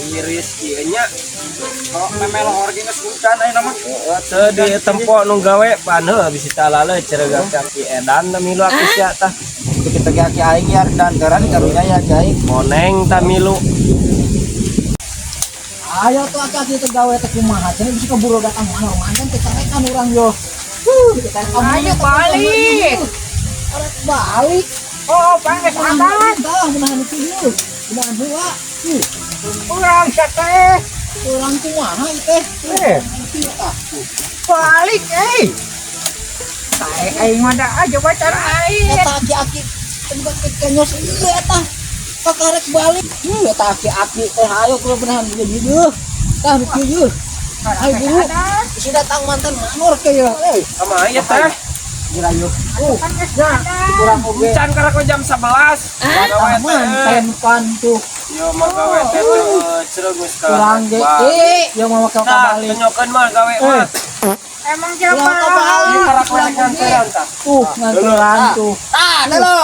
Tiris ieu nya. Kalau memelor ge geus hujan ayeuna mah. Heeh, teu di tempo nu gawe pan heuh bisi talale cereg aki edan tah milu aki sia tah. Kita ge aki aing ya dan garan karunya ya aki aing. Moneng tah milu. Ayo tuh aki-aki teh gawe teh kumaha cenah bisa keburu datang mana mantan teh carekan urang yo. Ayo balik. Arek balik. Oh, bang, Aman tah menahan itu yeuh. Menahan heula. Urang teh. Urang kumaha ieu teh? Eh, Ieu tah. balik eh. Aing aing mah da aja pacar aing. Eta aki-aki tempat kenyos ieu eta. Kakarek balik. Eta aki-aki teh ayo kudu menahan ieu yeuh. Tah nu kieu yeuh. Ayo buru. Bisi datang mantan manor ke ya. Eh, Kumaha ieu teh? Gila yeuh. Ya, kurang oge. Can karek jam 11. Gawe teh. Mantan pan tuh. Yo mah gawe teh teu cereg geus ka. Kurang ge. Eh, yang mau ke Nah, balik. tunyokeun mah gawe mah. Emang jam Kurang ke balik. Karak Kurang we nganteran tah. Tuh, nganteran tuh. Tah, dulu.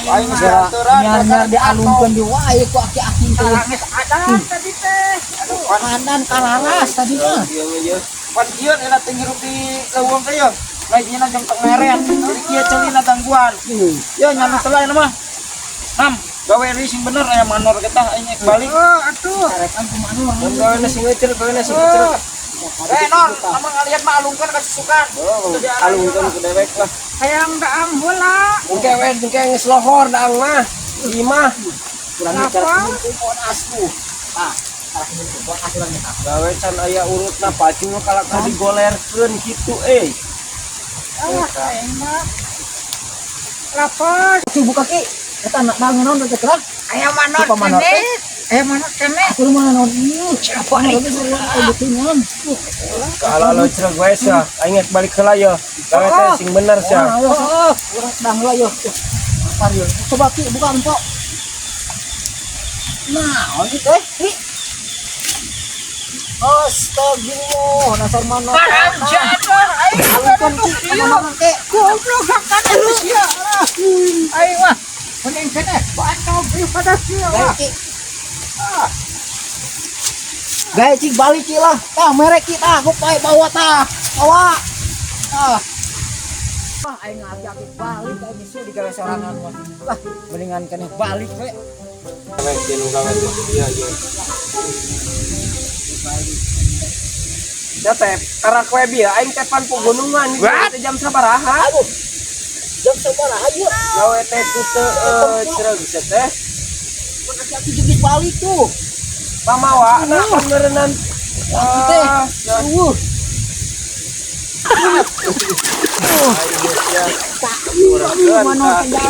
Aing geus nganteran. Nyar-nyar dialungkeun di wae ku aki-aki teh. Geus ada tadi teh. Aduh. Pandan kalaras tadi mah. Ieu mah ieu. Pan ieu eta teh ngirup di leuweung teh yo. Lain jam tengeren. Jadi kieu celina gangguan. Yo nyanu telah ieu mah. Nam, gawe deui sing bener aya manor kita aing ek balik. Oh, atuh. Carekan kumaha Mun gawe na sing euceul, gawe na sing euceul. Eh non, nama ngalihat mah alungkeun ka susukan. Oh, alungkeun ku dewek lah. Hayang daang heula. Engke we engke geus lohor daang mah. Imah Kurang Apa? pohon asku. Ah, karak pohon as urang eta. Gawe can aya urutna pacul kalakah digolerkeun kitu eh. Ah, aing mah. Lapor. Tuh buka ki. Eta anak bangun naon teh kerah. Aya manor Siapa manor kene. teh? Aya manor kene. Kudu mana naon ieu. Siapa betungan. Kalau lo cereg we sia, aing ek balik heula ye. Gawe teh sing bener sia. Ayo, oh, urang sedang heula yo. Lapar yo. Coba ki buka empok. Nah, ini teh. Ki. Astagfirullah, dasar manor. Haram jadah aing Alungkeun ki, manor teh. Goblok kan sia. Aing mah mending kene pantau pada sia. Gae ki. Gae cik balik ki lah. Tah merek ki tah, aku pae bawa tah. Bawa. Tah. Wah, aing ngajak balik aing misu digawe sorangan mah. Lah, mendingan keneh balik we. Gawe teh nu gawe teh ieu ieu. Ya teh karak we bieu aing teh pan pegunungan teh jam sabaraha? Aduh. Jam sabaraha ieu? Gawe teh ku teu cereg sia teh. Mun aki-aki geus balik tuh. Pamawa na pangerenan. Aki teh. Ah, sia. Eueuh. Aing geus sia. Aduh, manor teh.